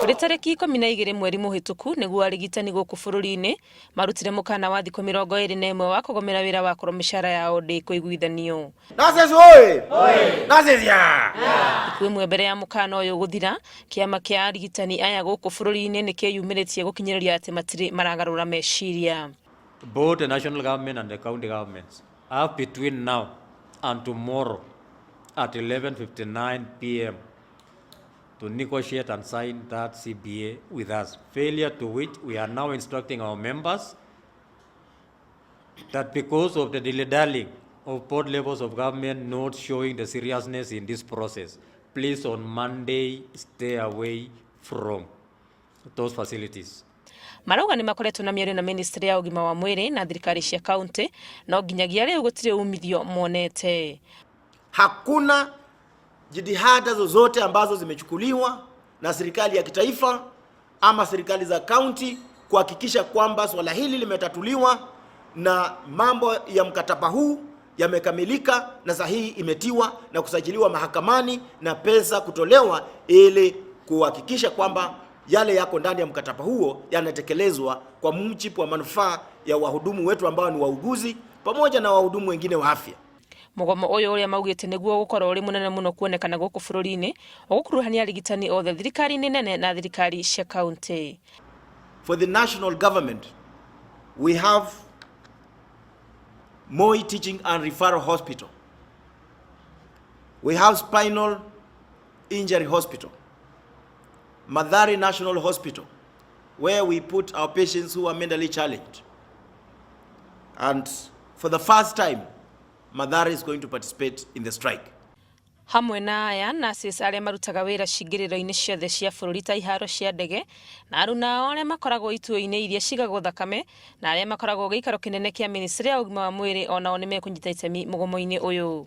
Kũrĩ tarĩki 12 mweri mũhĩtũku nĩguo arigitani gũkũ bũrũri-inĩ marutire mũkana wa thikũ 21 wa kũgomera wĩra wakorwo mĩcara yao ndĩkũiguithanio. Nurses oye! Nurses ya! Thikũ ĩmwe mbere ya mũkana ũyũ gũthira, kĩama kĩa arigitani aya gũkũ bũrũri-inĩ nĩ kĩyumĩrĩtie gũkinyĩrĩria atĩ matirĩ maragarũra meciria. Both the national government and the county governments have between now and tomorrow at 11:59 p.m. to negotiate and sign that CBA with us. Failure to which we are now instructing our members that because of the dilly-dallying of both levels of government not showing the seriousness in this process, please on Monday stay away from those facilities. Marauga nĩ makoretwo na mĩario na ministry ya ũgima wa mwĩrĩ na thirikari cia kaunti no nginyagia rĩu gũtirĩ umithio monete. Hakuna jitihada zozote ambazo zimechukuliwa na serikali ya kitaifa ama serikali za kaunti kuhakikisha kwamba swala hili limetatuliwa na mambo ya mkataba huu yamekamilika na sahihi imetiwa na kusajiliwa mahakamani na pesa kutolewa ili kuhakikisha kwamba yale yako ndani ya mkataba huo yanatekelezwa kwa mujibu wa manufaa ya wahudumu wetu ambao ni wauguzi pamoja na wahudumu wengine wa afya. Mũgomo ũyũ ũrĩa maugĩte nĩguo ũgũkorwo ũrĩ mũnene mũno kuonekana gũkũ bũrũri-inĩ ũgũkuruhania arigitani othe thirikari-inĩ nene na thirikari cia kaunti. For the national government, we have Moi Teaching and Referral Hospital. We have Spinal Injury Hospital, Mathari National Hospital, where we put our patients who are mentally challenged. And for the first time, Mathari is going to participate in the strike. Hamwe na aya, nurses arĩa marutaga wĩra cingĩrĩro-inĩ ciothe cia bũrũri ta iharo cia ndege na aruna ao arĩa makoragwo ituo-inĩ iria cigagwo thakame na arĩa makoragwo gĩikaro kĩnene kĩa ministry ya ũgima wa mwĩrĩ onao nĩ mekũnyita itemi mũgomo-inĩ ũyũ.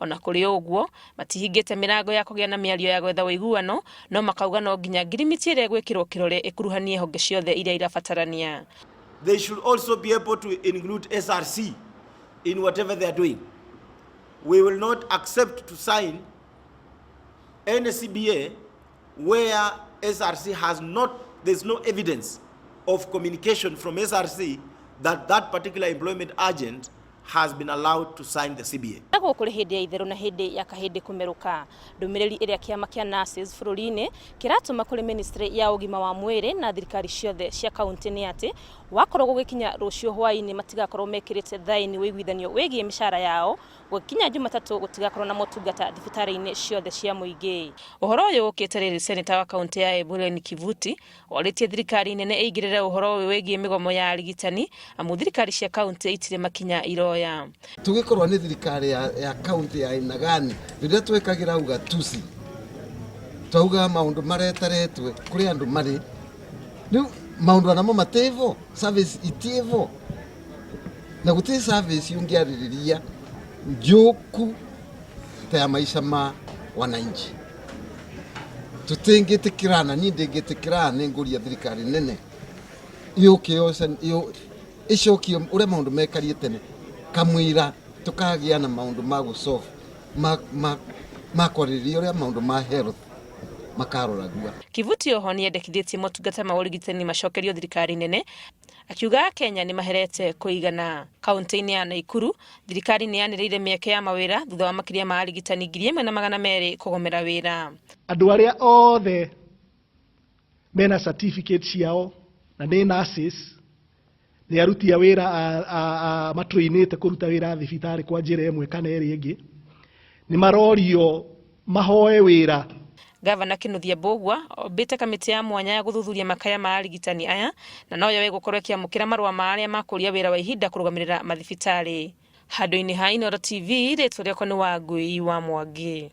Ona kũrĩ ũguo, matihingĩte mĩrango ya kũgĩa na mĩario ya gwetha ũiguano, no makauga no nginya ngirimiti ĩrĩa ĩgwĩkĩrwo kĩrore ĩkuruhanie honge ciothe iria irabatarania. They should also be able to include SRC in whatever they are doing. We will not accept to sign any CBA where SRC has not, there's no evidence of communication from SRC that that particular employment agent has been allowed to sign the CBA. Gũkũ kũrĩ hĩndĩ ya itherũ na hĩndĩ ya kahĩndĩ kũmerũka. Ndũmĩrĩri ĩrĩa kĩama kĩa nurses bũrũri-inĩ kĩratũma kũrĩ ministry ya ũgima wa mwĩrĩ na thirikari ciothe cia kaunti nĩ atĩ wakorwo gũgĩkinya rũciũ hwaĩ-inĩ matigakorwo mekĩrĩte thaĩni ũiguithanio wĩgiĩ mĩcara yao, gũkinya Jumatatũ gũtigakorwo na motungata thibitarĩ-inĩ ciothe cia mũingĩ. Ũhoro ũyũ ũkĩte rĩrĩ seneta wa kaunti ya Embu Len Kivuti orĩtie thirikari nene ĩingĩrĩre ũhoro ũyũ wĩgiĩ mĩgomo ya arigitani amu thirikari cia kaunti itirĩ makinya iroya. Tũgĩkorwo nĩ thirikari ya kaunti ya Inagani rĩrĩa twĩkagĩra ugatuzi twaugaga maũndũ maretaretwe kũrĩ andũ marĩ rĩu maũndũ anamo matĩvo, service itiĩvo na gũtirĩ service ũngĩarĩrĩria njũku ta ya maisha ma wananchi. Tũtingĩtĩkĩrana, niĩ ndingĩtĩkĩrana nĩ ngũria thirikari nene yũke ĩcokie ũrĩa maũndũ mekarie tene kamũira tũkagĩa na maũndũ ma gũsolve ma kwarĩrĩria ũrĩa maũndũ ma health makaroragua. Kivuti oho nĩendekithĩtie motungata ma ũrigitani macokerio thirikari nene, akiuga Kenya nĩ maherete kũigana. Kaunti-inĩ ya Naikuru, thirikari nĩ yanĩrĩire mĩeke ya mawĩra thutha wa makĩria ma arigitani 1,200 kũgomera wĩra. Andũ arĩa othe mena certificate ciao na nĩ nurses, nĩ aruti a wĩra matrainĩte kũruta wĩra thibitarĩ kwa njĩra ĩmwe kana ĩrĩa ĩngĩ, nĩ marorio mahoe wĩra. Gavana Kinuthia Mbugua ombĩte kamĩtĩ ya mwanya ya gũthuthuria makaya ma arigitani aya na noyo ĩgũkorwo ĩkĩamũkĩra marũa ma arĩa makũria wĩra wa ihinda kũrũgamĩrĩra mathibitarĩ. Handũ-inĩ ha Inooro TV, rĩtwa rĩakwa nĩ Wangui wa Mwangi.